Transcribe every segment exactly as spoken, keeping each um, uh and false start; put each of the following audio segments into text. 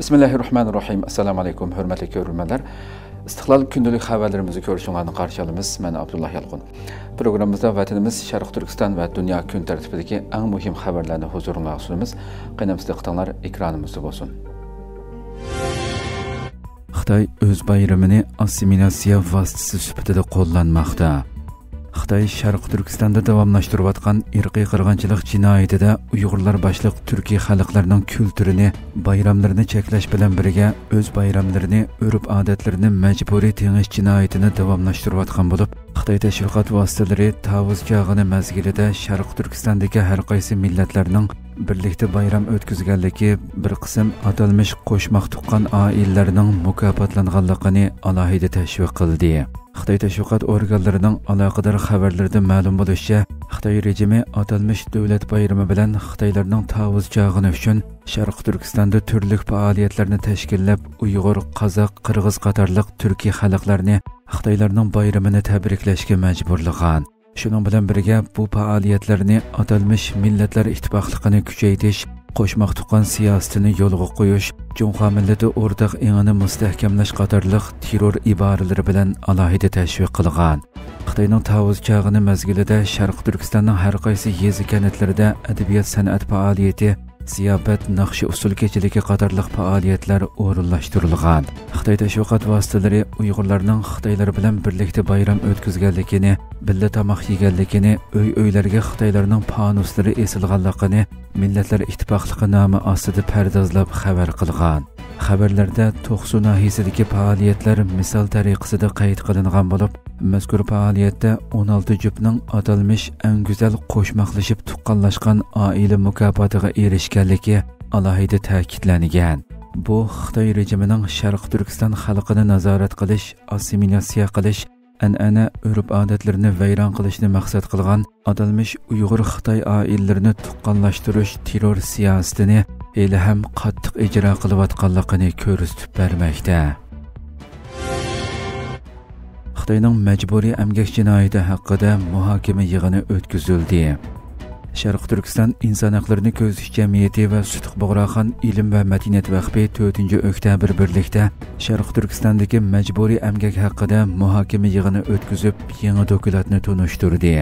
بىسمىللاھىررەھمانىررەھىم. ئەسسالامۇ ئەلەيكۇم، ھۆرمەتلىك كۆرۈرمەنلەر. ئىستىقلال كۈندىلىك خەۋەرلىرىمىزنى كۆرۈشۈڭلارنى قارشى ئالىمىز. مەن ئابدۇللا يالقۇن. پروگراممىمىزدا ۋەتىنىمىز، شەرقىي تۈركىستان ۋە دۇنيا كۈن تەرتىپىدىكى ئەڭ مۇھىم خەۋەرلەرنى ھۇزۇرۇڭلارغا سۇنىمىز. قېنىمىز دىققىتىڭلار ئېكرانىمىزدا بولسۇن. خىتاي ئۆز بايرىمىنى ئاسسىمىلياتسىيە ۋاسىتىسى سۈپىتىدە قوللانماقتا. خىتاي شەرقىي تۈركىستاندا داۋاملاشتۇرۇۋاتقان ئىرقىي قىرغىنچىلىق جىنايىتىدە ئۇيغۇرلار باشلىق تۈركىي خەلقلەرنىڭ كۈلتۈرىنى، بايراملىرىنى چەكلەش بىلەن بىرگە، ئۆز بايراملىرىنى، ئۆرپ-ئادەتلىرىنى مەجبۇرىي تېڭىش جىنايىتىنى داۋاملاشتۇرۇۋاتقان بولۇپ، خىتاي تەشۋىقات ۋاسىتىلىرى تاۋۇز چاغىنى مەزگىلىدە شەرقىي تۈركىستاندىكى ھەر قايسى مىللەتلەرنىڭ بىرلىكتە بايرام ئۆتكۈزگەنلىكى، بىر قىسىم ئاتالمىش قوشماق تۇغقان ئائىلىلەرنىڭ مۇكاپاتلانغانلىقىنى ئالاھىدە تەشۋىق قىلدى. خىتاي تەشۋىقات ئورگانلىرىنىڭ ئالاقىدار خەۋەرلىرىدە مەلۇم بولۇشىچە، خىتاي رېجىمى ئاتالمىش دۆلەت بايرىمى بىلەن خىتايلارنىڭ تاۋۇز چاغىنى ئۈچۈن شەرقىي تۈركىستاندا تۈرلۈك پائالىيەتلەرنى تەشكىللەپ، ئۇيغۇر، قازاق، قىرغىز قاتارلىق تۈركىي خەلقلەرنى خىتايلارنىڭ بايرىمىنى تەبرىكلەشكە مەجبۇرلىغان. شۇنىڭ بىلەن بىرگە، بۇ پائالىيەتلەرنى ئاتالمىش مىللەتلەر ئىتتىپاقلىقىنى كۈچەيتىش، قوشماق تۇغقان سىياسىتىنى يولغا قويۇش، جۇڭخۇا مىللىتى ئورتاق ئېڭىنى مۇستەھكەملەش قاتارلىق تېررور ئىبارىلىرى بىلەن ئالاھىدە تەشۋىق قىلغان. خىتاينىڭ تاۋۇز چاغىنى مەزگىلىدە شەرقىي تۈركىستاننىڭ ھەر قايسى يېزا-كەنتلىرىدە ئەدەبىيات-سەنئەت پائالىيىتى، زىياپەت، ناخشا-ئۇسسۇل كېچىلىكى قاتارلىق پائالىيەتلەر ئورۇنلاشتۇرۇلغان. خىتاي تەشۋىقات ۋاسىتىلىرى ئۇيغۇرلارنىڭ خىتايلار بىلەن بىرلىكتە بايرام ئۆتكۈزگەنلىكىنى، بىللە تاماق يېگەنلىكىنى، ئۆي-ئۆيلەرگە خىتايلارنىڭ پانۇسلىرى ئېسىلغانلىقىنى مىللەتلەر ئىتتىپاقلىقى نامى ئاستىدا پەردازلاپ خەۋەر قىلغان. خەۋەرلەردە توقسۇ ناھىيەسىدىكى پائالىيەتلەر مىسال تەرىقىسىدە قەيت قىلىنغان بولۇپ، مەزكۇر پائالىيەتتە ئون ئالتە جۈپنىڭ ئاتالمىش ئەڭ گۈزەل قوشماقلىشىپ تۇغقانلاشقان ئائىلە مۇكاپاتىغا ئېرىشكەنلىكى ئالاھىدە تەكىتلەنگەن. بۇ خىتاي رېجىمىنىڭ شەرقىي تۈركىستان خەلقىنى نازارەت قىلىش، ئاسسىمىلياتسىيە قىلىش، ئەنئەنە، ئۆرپ-ئادەتلىرىنى ۋەيران قىلىشنى مەقسەت قىلغان ئاتالمىش ئۇيغۇر-خىتاي ئائىلىلىرىنى تۇغقانلاشتۇرۇش تېررور سىياسىتىنى ھېلىھەم قاتتىق ئىجرا قىلىۋاتقانلىقىنى كۆرسىتىپ بەرمەكتە. خىتاينىڭ مەجبۇرىي ئەمگەك جىنايىتى ھەققىدە مۇھاكىمە يىغىنى ئۆتكۈزۈلدى. شەرقىي تۈركىستان ئىنسان ھەقلىرىنى كۆزىتىش جەمئىيىتى ۋە سۇتۇق بۇغراخان ئىلىم ۋە مەدەنىيەت ۋەقپى تۆتىنچى ئۆكتەبىر بىرلىكتە شەرقىي تۈركىستاندىكى مەجبۇرىي ئەمگەك ھەققىدە مۇھاكىمە يىغىنى ئۆتكۈزۈپ، يېڭى دوكلاتنى تونۇشتۇردى.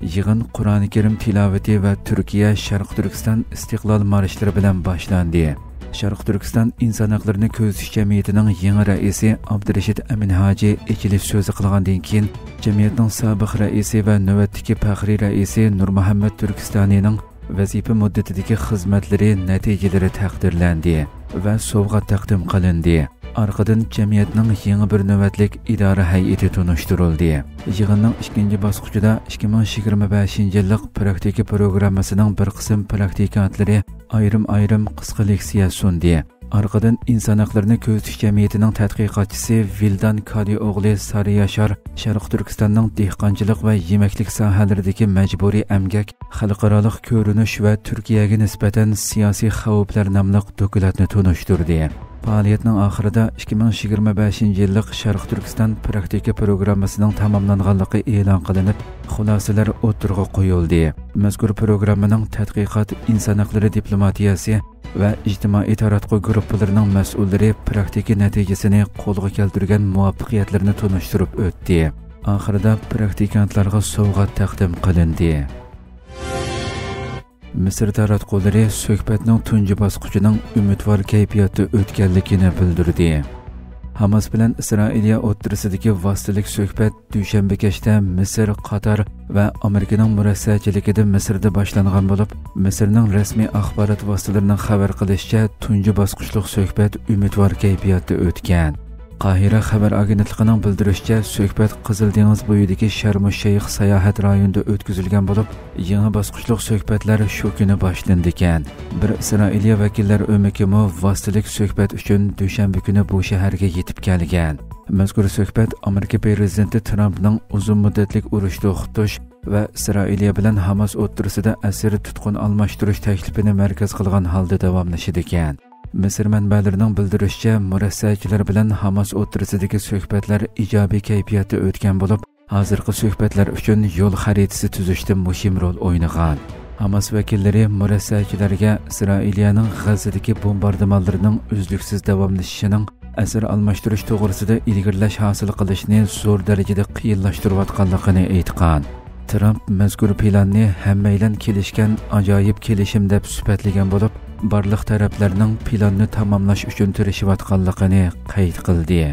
يىغىن قۇرئانى كەرىم تىلاۋىتى ۋە تۈركىيە شەرقىي تۈركىستان ئىستىقلال مارشلىرى بىلەن باشلاندى. شەرقىي تۈركىستان ئىنسان ھەقلىرىنى كۆزىتىش جەمئىيىتىنىڭ يېڭى رەئىسى ئابدۇرېشىت ئەمىن ھاجى ئېچىلىش سۆزى قىلغاندىن كېيىن، جەمئىيەتنىڭ سابىق رەئىسى ۋە نۆۋەتتىكى پەخرىي رەئىسى نۇرمۇھەممەت تۈركىستانىنىڭ ۋەزىپە مۇددىتىدىكى خىزمەتلىرى نەتىجىلىرى تەقدىرلەندى ۋە سوۋغات تەقدىم قىلىندى. ئارقىدىن جەمئىيەتنىڭ يېڭى بىر نۆۋەتلىك ئىدارە ھەيئىتى تونۇشتۇرۇلدى. يىغىننىڭ ئىككىنچى باسقۇچىدا ئىككى مىڭ يىگىرمە بەشىنچى يىللىق پراكتىكا پروگراممىسىنىڭ بىر قىسىم پراكتىكانتلىرى ئايرىم-ئايرىم قىسقا لېكسىيە سۇندى. ئارقىدىن ئىنسان ھەقلىرىنى كۆزىتىش جەمئىيىتىنىڭ تەتقىقاتچىسى ۋىلدان كادى ئوغلى سارى ياشار شەرقىي تۈركىستاننىڭ دېھقانچىلىق ۋە يېمەكلىك ساھەلىرىدىكى مەجبۇرىي ئەمگەك، خەلقئارالىق كۆرۈنۈش ۋە تۈركىيەگە نىسبەتەن سىياسىي خەۋپلەر ناملىق دوكلاتنى تونۇشتۇردى. پائالىيەتنىڭ ئاخىرىدا ئىككى مىڭ يىگىرمە بەشىنچى يىللىق شەرقىي تۈركىستان پراكتىكا پروگراممىسىنىڭ تاماملانغانلىقى ئېلان قىلىنىپ، خۇلاسىلەر ئوتتۇرىغا قويۇلدى. مەزكۇر پروگراممىنىڭ تەتقىقات، ئىنسان ھەقلىرى دىپلوماتىيەسى ۋە ئىجتىمائىي تاراتقۇ گۇرۇپپىلىرىنىڭ مەسئۇللىرى پراكتىكا نەتىجىسىنى قولغا كەلتۈرگەن مۇۋەپپەقىيەتلىرىنى تونۇشتۇرۇپ ئۆتتى. ئاخىرىدا پراكتىكانتلارغا سوۋغات تەقدىم قىلىندى. مىسىر تاراتقۇلىرى سۆھبەتنىڭ تۇنجى باسقۇچىنىڭ ئۈمىدۋار كەيپىياتتا ئۆتكەنلىكىنى بىلدۈردى. ھاماس بىلەن ئىسرائىلىيە ئوتتۇرىسىدىكى ۋاسىتىلىك سۆھبەت دۈشەنبە كەچتە مىسىر، قاتار ۋە ئامېرىكىنىڭ مۇرەسسەچىلىكىدە مىسىردا باشلانغان بولۇپ، مىسىرنىڭ رەسمىي ئاخبارات ۋاسىتىلىرىنىڭ خەۋەر قىلىشىچە، تۇنجى باسقۇچلۇق سۆھبەت ئۈمىدۋار كەيپىياتتا ئۆتكەن. قاھىرە خەۋەر ئاگېنتلىقىنىڭ بىلدۈرۈشىچە، سۆھبەت قىزىل دېڭىز بويىدىكى شەرم شەيخ ساياھەت رايونىدا ئۆتكۈزۈلگەن بولۇپ، يېڭى باسقۇچلۇق سۆھبەتلەر شۇ كۈنى باشلىنىدىكەن. بىر ئىسرائىلىيە ۋەكىللەر ئۆمىكىمۇ ۋاسىتىلىك سۆھبەت ئۈچۈن دۈشەنبە كۈنى بۇ شەھەرگە يېتىپ كەلگەن. مەزكۇر سۆھبەت ئامېرىكا پىرېزىدېنتى ترامپنىڭ ئۇزۇن مۇددەتلىك ئۇرۇش توختىتىش ۋە ئىسرائىلىيە بىلەن ھاماس ئوتتۇرىسىدا ئەسىر تۇتقۇن ئالماشتۇرۇش تەكلىپىنى مەركەز قىلغان ھالدا داۋاملىشىدىكەن. مىسىر مەنبەلىرىنىڭ بىلدۈرۈشىچە، مۇرەسسەچىلەر بىلەن ھاماس ئوتتۇرىسىدىكى سۆھبەتلەر ئىجابىي كەيپىياتتا ئۆتكەن بولۇپ، ھازىرقى سۆھبەتلەر ئۈچۈن يول خەرىتىسى تۈزۈشتە مۇھىم رول ئوينىغان. ھاماس ۋەكىللىرى مۇرەسسەچىلەرگە ئىسرائىلىيەنىڭ غەززىدىكى بومباردىمانلىرىنىڭ ئۈزلۈكسىز داۋاملىشىشىنىڭ ئەسىر ئالماشتۇرۇش توغرىسىدا ئىلگىرىلەش ھاسىل قىلىشنى زور دەرىجىدە قىيىنلاشتۇرۇۋاتقانلىقىنى ئېيتقان. ترامپ مەزكۇر پىلاننى ھەممەيلەن كېلىشكەن ئاجايىپ كېلىشىم دەپ سۈپەتلىگەن بولۇپ، بارلىق تەرەپلەرنىڭ پىلاننى تاماملاش ئۈچۈن تىرىشىۋاتقانلىقىنى قەيت قىلدى.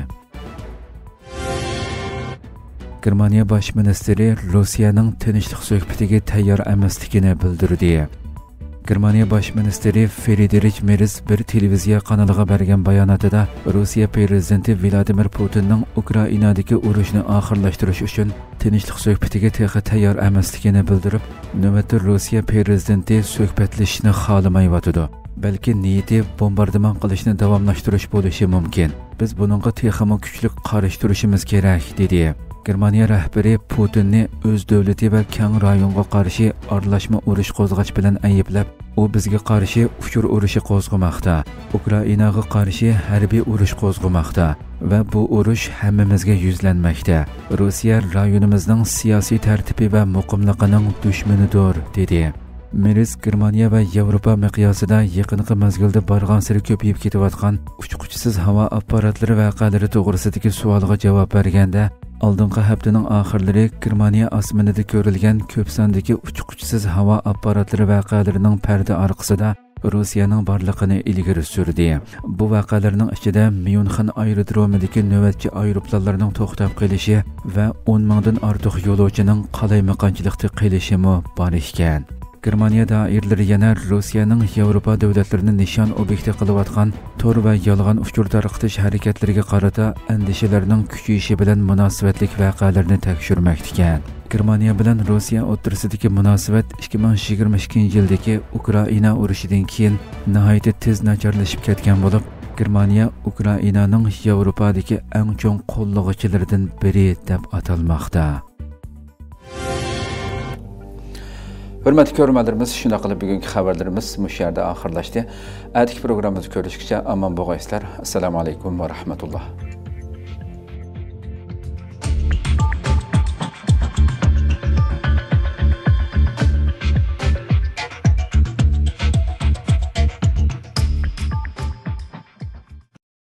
گېرمانىيە باش مىنىستىرى روسىيەنىڭ تىنچلىق سۆھبىتىگە تەييار ئەمەسلىكىنى بىلدۈردى. گېرمانىيە باش مىنىستىرى فرېدرىچ مېرز بىر تېلېۋىزىيە قانىلىغا بەرگەن باياناتىدا، روسىيە پىرېزىدېنتى ۋلادىمىر پۇتىننىڭ ئۇكرائىنادىكى ئۇرۇشنى ئاخىرلاشتۇرۇش ئۈچۈن تىنچلىق سۆھبىتىگە تېخى تەييار ئەمەسلىكىنى بىلدۈرۈپ، نۆۋەتتە روسىيە پىرېزىدېنتى سۆھبەتلىشىشنى خالىمايۋاتىدۇ، بەلكى نىيىتى بومباردىمان قىلىشنى داۋاملاشتۇرۇش بولۇشى مۇمكىن. بىز بۇنىڭغا تېخىمۇ كۈچلۈك قارشى تۇرۇشىمىز كېرەك، دېدى. گېرمانىيە رەھبىرى پۇتىننى ئۆز دۆلىتى ۋە كەڭ رايونغا قارشى ئارىلاشما ئۇرۇش قوزغاش بىلەن ئەيىبلەپ، ئۇ بىزگە قارشى ئۇچۇر ئۇرۇشى قوزغىماقتا، ئۇكرائىناغا قارشى ھەربىي ئۇرۇش قوزغىماقتا ۋە بۇ ئۇرۇش ھەممىمىزگە يۈزلەنمەكتە. روسىيە رايونىمىزنىڭ سىياسىي تەرتىپى ۋە مۇقىملىقىنىڭ دۈشمىنىدۇر، دېدى. مېرز گېرمانىيە ۋە ياۋروپا مىقياسىدا يېقىنقى مەزگىلدە بارغانسېرى كۆپىيىپ كېتىۋاتقان ئۇچقۇچىسىز ھاۋا ئاپپاراتلىرى ۋەقەلىرى توغرىسىدىكى سوئالغا جاۋاب بەرگەندە، ئالدىنقى ھەپتىنىڭ ئاخىرلىرى گېرمانىيە ئاسمىنىدا كۆرۈلگەن كۆپ ساندىكى ئۇچقۇچىسىز ھاۋا ئاپپاراتلىرى ۋەقەلىرىنىڭ پەردە ئارقىسىدا روسىيەنىڭ بارلىقىنى ئىلگىرى سۈردى. بۇ ۋەقەلەرنىڭ ئىچىدە ميۇنخېن ئايرودرومىدىكى نۆۋەتچى ئايروپىلانلارنىڭ توختاپ قېلىشى ۋە ئون مىڭدىن ئارتۇق يولۇچىنىڭ قالايمىقانچىلىقتا قېلىشىمۇ بار ئىكەن. گېرمانىيە دائىرىلىرى يەنە روسىيەنىڭ ياۋروپا دۆلەتلىرىنى نىشان ئوبيېكتى قىلىۋاتقان تور ۋە يالغان ئۇچۇر تارقىتىش ھەرىكەتلىرىگە قارىتا ئەندىشىلەرنىڭ كۈچىيىشى بىلەن مۇناسىۋەتلىك ۋەقەلەرنى تەكشۈرمەكتىكەن. گېرمانىيە بىلەن روسىيە ئوتتۇرىسىدىكى مۇناسىۋەت ئىككى مىڭ يىگىرمە ئىككىنچى يىلدىكى ئۇكرائىنا ئۇرۇشىدىن كېيىن ناھايىتى تېز ناچارلىشىپ كەتكەن بولۇپ، گېرمانىيە ئۇكرائىنانىڭ ياۋروپادىكى ئەڭ چوڭ قوللىغۇچىلىرىدىن بىرى دەپ ئاتالماقتا. ھۆرمەتلىك كۆرۈرمەنلىرىمىز، شۇنداق قىلىپ بۈگۈنكى خەۋەرلىرىمىز مۇشۇ يەردە ئاخىرلاشتى. ئەتىكى پروگراممىمىزدا كۆرۈشكىچە ئامان بولغايسىلەر. ئەسسالامۇ ئەلەيكۇم ۋە رەھمەتۇللا.